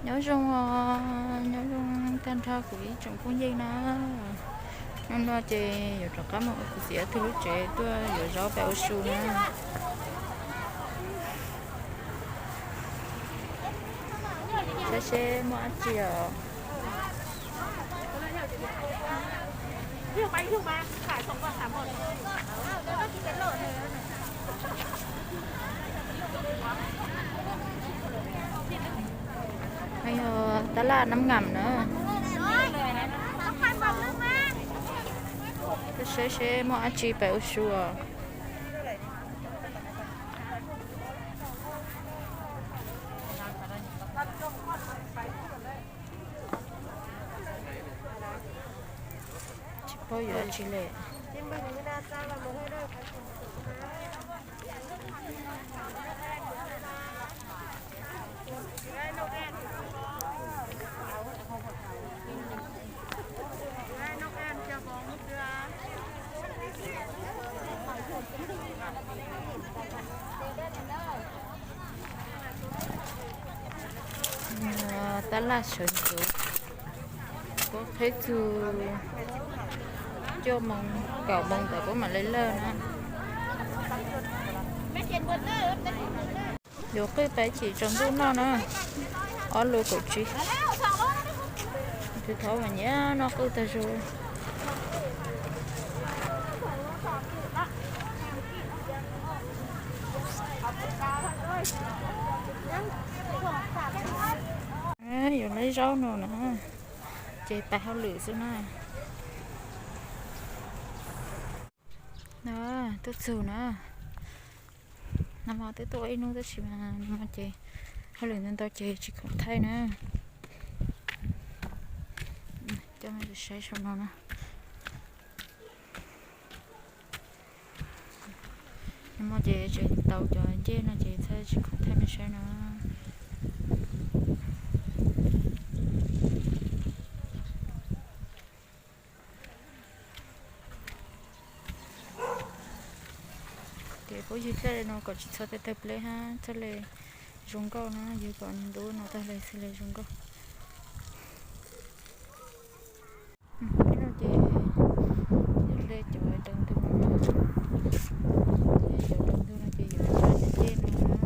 Nyob zoo os, nyob zoo tag nrho kuv ib tsoom phooj ywg na. Hnub no ces yuav rov qab mus ua kuv txiv ob tug lub tsev tuaj yuav zaub pem ua su na. Saib seb muaj dab tsi os. Yog tab laj nab ngam na. Saib seb muaj dab tsi pem ua su os. Tsis paub yuav dab tsi li. Tab laj sawv ntxuv, kuv qhib txug cuaj moos kaum moos ntawd kuv mam li lawj na. Yuav qwj pab chim tsaus ntuj noj na, ob lus kaum tsib. Tus thaud mas nyiam noj qwj tag zog. Yuav lawv zaub no na, ces pab hauj lwm xwb na. Tuaj txug na. Nag hmo twb tuaj ib hnub tab sis mas nag hmo ces hauj lwm ntau ntau ces tsis khoom thaij na. Coj mej saib saum no na. Nag hmo ces tseem tau cov ncej no ces txhaj tsis khoom thaij mej saib no. Ces puab ywg txhaj le no kom tsis txhob tawg tawg pleb hab txhaj le zoo nkauj na, ywg kom ntub no tag le xwb le zoo nkauj. Ib no ces yuav hle cov daus ntug no, cov daus ntug no ces yuav tsa ncej no na.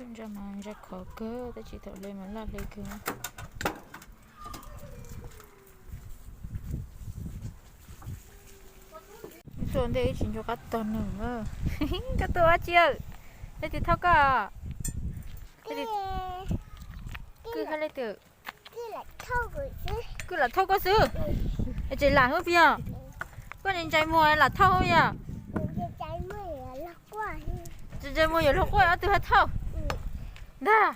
Ntsa mas ntsa khov kawg tab sis thaum hle mas laj hle kawg. Tuaj ntej ib tsis nco qab tog nws. Koj tuaj ua dab tsi? Leej twg thauj koj? Kwj hab leej twg? Kwj lam thauj koj xwb. Tseem lam hwb puas yog? Koj ntshai muag lam thauj hwb yog? Ntshai muag yuav luag quaj ob tug hab thauj ntag.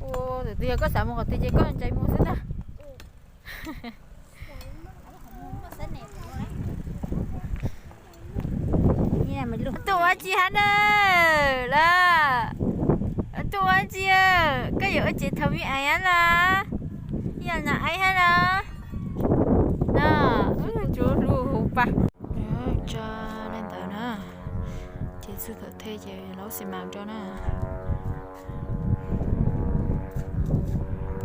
Ua, tus twg yog koj xav mus qhov twg ces koj ntshai muag xwb ntag. Tuaj ua dab tsi hab na? Lawm, tuaj ua dab tsi? Koj yuav ua tsev thaum me ais hab los? Yog nam ais hab los? No, tsuav hlub huv pa. Tso le ntawd na, ces txug thaum the ces laub xi mas rau na.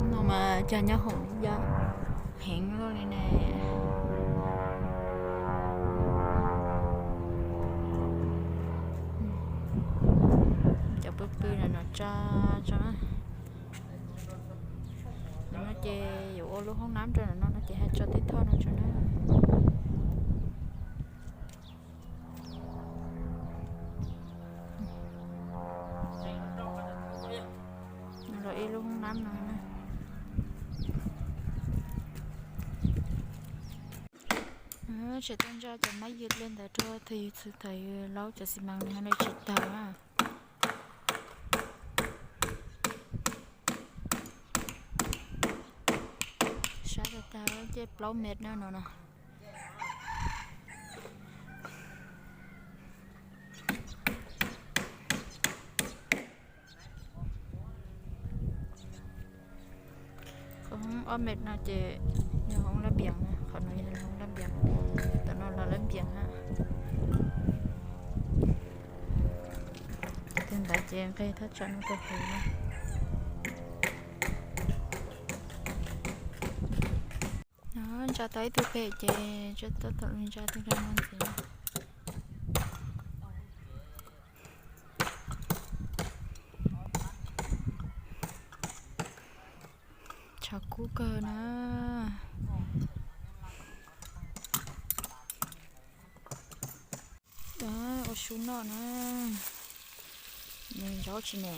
No mas cog nyob hoom yaj heev luaj li ne. Cov pw pw no tso tso na. No ces yuav ua lub hoob nab rau no, no ces hais tso tej thoj no tso na. Los ib lub hoob nab no na. Tseem tuaj ntsa cov mab ywg le ntawd rau thaum yus txhua thaum yus laub cov xi mas no ho le tsis tawg na. Ces plaub mev na no no. Qhov hoob ob mev no ces yog hoob lab npias na, qhov no yog hoob lab npias, tom no los lab npias na. Tus ntawd ces nqes thaj tsam no rau hauv na. Ntsa tau ib tug pem ces tsa tau tom ntsa tus no ntxiv. Tshav kub kawg na. Ua su noj na. Nws zaub tsis ne.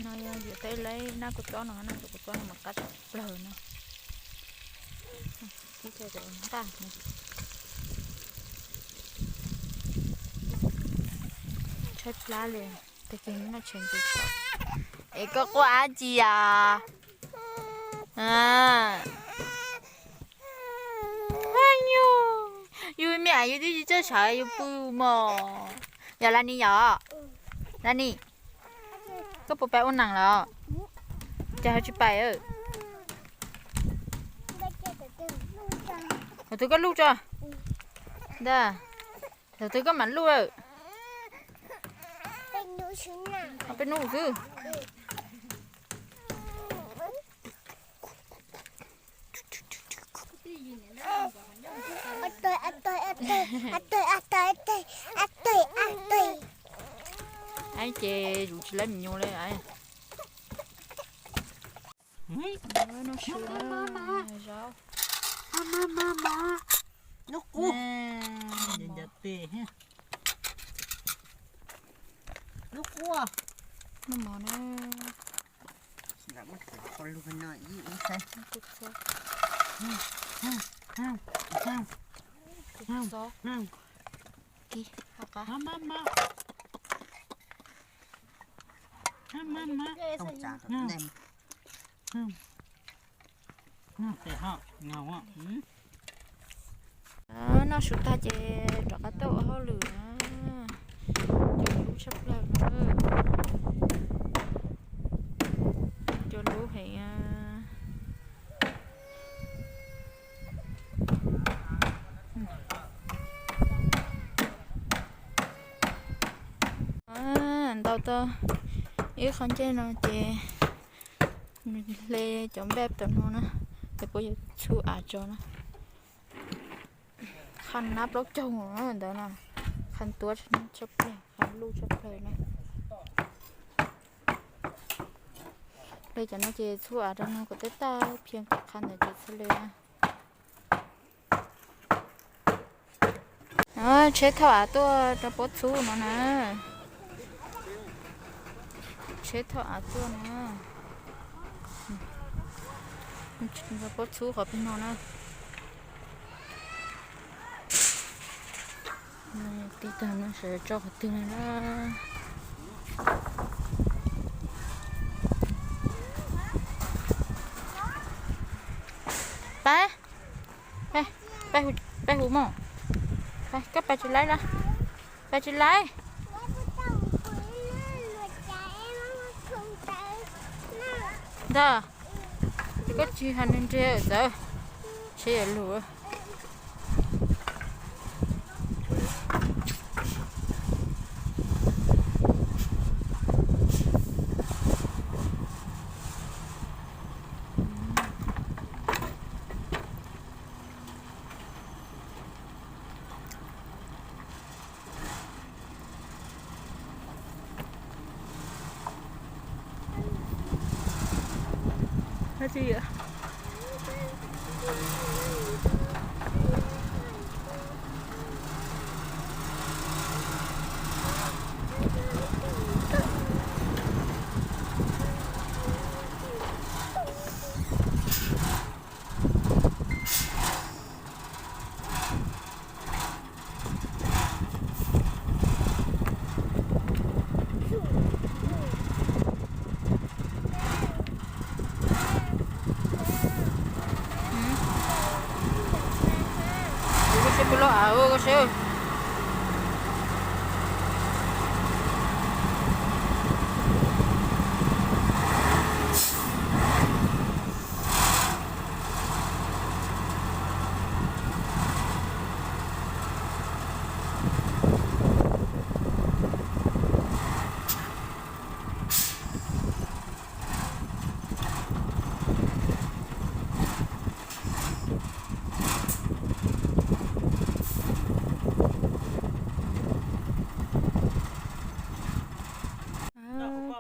No yog yuav teb laib nab kua txob no, nab kua txob no mas qab tshaj plaws na. Ib co ntaj tshaib plab li, tag kis noj tshais ntxuv tshaj. Es koj quaj dab tsi as? Yus me nyuam yus twb tsis txawj sawv yus pw mos. Yog Lani yom? Lani, koj puas pais ua neeg los? Cas ho tsis pais? Thaum twg koj luj tso? Ntag, thaum twg koj mam luj? Peb hnub xwb. Aib ces zuv tsis laib me nyuam li. Noj su zaub. Lub qub. Lub qub. Noj mov na. Kub txob. Kub txob. Kib qab. Noj su tag ces rov qab tuaj ua hauj lwm na. Cua lub tshaj plaws na. Cua lub heev. Ntaus tau ib qho ncej no ces nws hle cov npaj tom no na, ces puab yuav txhub av tso na. Qhov nab plaub caug ntawd na, qhov tuab tshaj plaws, qhov luj tshaj plaws na. Hle cov no ces txhub av rau no kom tej tag phiab qhov ntawd ces txhub hle na. Tsheb thauj av tuaj rau puab txhub no na. Tsheb thauj av tuaj na. Rau puab txhub qhov pem no na. Tib tag no sawv tso qhov twg no na. Pab, pab huv mog. Koj pab tsis laib lawm. Pab tsis laib. Ntag, koj tsis hais nws nreg txawv, tsheb yuav lug.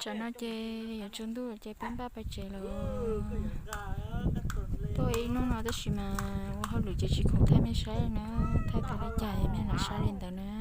Tam no ces yuav tsaus ntuj ces peb npaj pais tsev lawm. Tuaj ib hnub no tab sis mas ua hauj lwm ces tsis khoom thaij mej saib na. Thaij tau li cas mej los saib li ntawd na.